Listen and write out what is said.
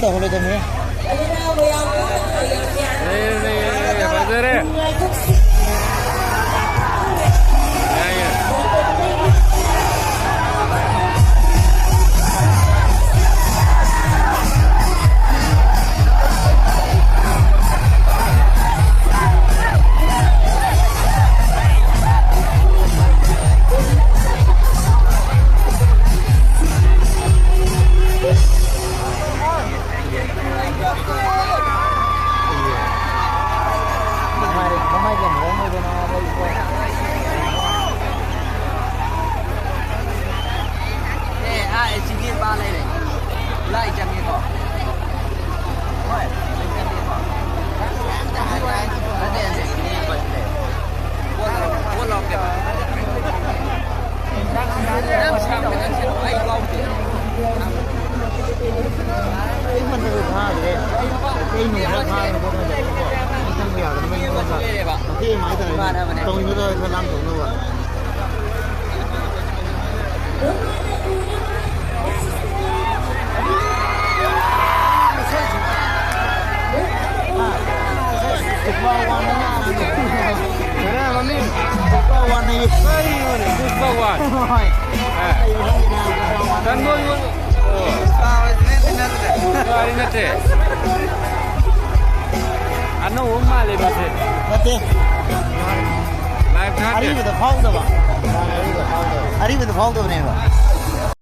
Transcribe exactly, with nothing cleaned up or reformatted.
ꯇꯧꯍꯜꯂꯣꯏꯗꯕꯅꯤ꯫ ꯂꯩꯔꯦ, ꯂꯩꯔꯦ, ꯂꯩꯔꯦ, ꯐꯖꯔꯦ꯫ ꯌꯥꯏ, ꯌꯥꯏ꯫ ꯑꯦ, ꯑꯥ, ꯑꯦ, ꯁꯤꯒꯤ ꯄꯥ ꯂꯩꯔꯦ꯫ ꯂꯥꯏ ꯆꯪꯉꯦꯀꯣ꯫ ꯍꯣꯏ, ꯂꯥꯏ ꯆꯪꯉꯦꯀꯣ꯫ ꯅꯠꯇꯦ, ꯅꯠꯇꯦ, ꯁꯤꯒꯤ ꯄꯥ ꯂꯩꯔꯦ꯫ ꯄꯣꯠ ꯂꯧ-, ꯄꯣꯠ ꯂꯧꯔꯛꯀꯦꯕ꯫ ꯑꯩ ꯃꯊꯛꯇ ꯊꯥꯈ꯭ꯔꯦ꯫ ꯑꯩ ꯅꯨꯡ ꯈꯔ ꯊꯥꯗꯅ ꯈꯣꯠꯇꯅ ꯇꯧꯔꯒꯀꯣ꯫ ꯑꯗꯨꯝ ꯆꯪꯕ ꯌꯥꯗꯅꯕ ꯑꯩꯅ ꯃꯉꯣꯟꯗ ꯃꯇꯦꯡ ꯑꯃ ꯍꯥꯏꯇꯥꯔꯦꯅꯦ꯫ ꯏꯃꯥꯟꯅꯕꯅꯦ꯫ ꯇꯧꯅꯤꯡꯒꯗꯕ ꯈꯔ ꯂꯥꯡ ꯇꯧꯅꯕ꯫ ꯀꯅꯥ ꯃꯃꯤꯡ? ꯄꯨꯁꯄꯥ ꯋꯥꯟ ꯍꯥꯏꯌꯦ꯫ ꯀꯔꯤꯅꯣꯅꯦ, ꯄꯨꯁꯄꯥ ꯋꯥꯟ? ꯍꯣꯏ꯫ ꯑꯦ꯫ ꯀꯩꯅꯣ ꯈꯪꯗꯦꯅꯦ, ꯄꯨꯁꯄꯥ ꯋꯥꯟ꯫ ꯆꯟꯗꯣꯟ ꯌꯣꯟ-, ꯑꯣ꯫ ꯄꯨꯁꯄꯥ ꯍꯣꯏꯗꯤ ꯅꯠꯇꯦ, ꯅꯠꯇ꯭ꯔꯦ꯫ ꯄꯨꯁꯄꯥꯗꯤ ꯅꯠꯇꯦ꯫ ꯑꯅꯧꯕ ꯃꯥꯜꯂꯦ ꯃꯥꯁꯦ꯫ ꯅꯠꯇꯦ꯫ ꯂꯥꯏꯚ ꯊꯥꯗꯦ꯫ ꯑꯔꯤꯕꯗ ꯐꯥꯎꯗꯕ꯫ ꯑꯔꯤꯕꯗ ꯐꯥꯎꯗꯕꯅꯦꯕ꯫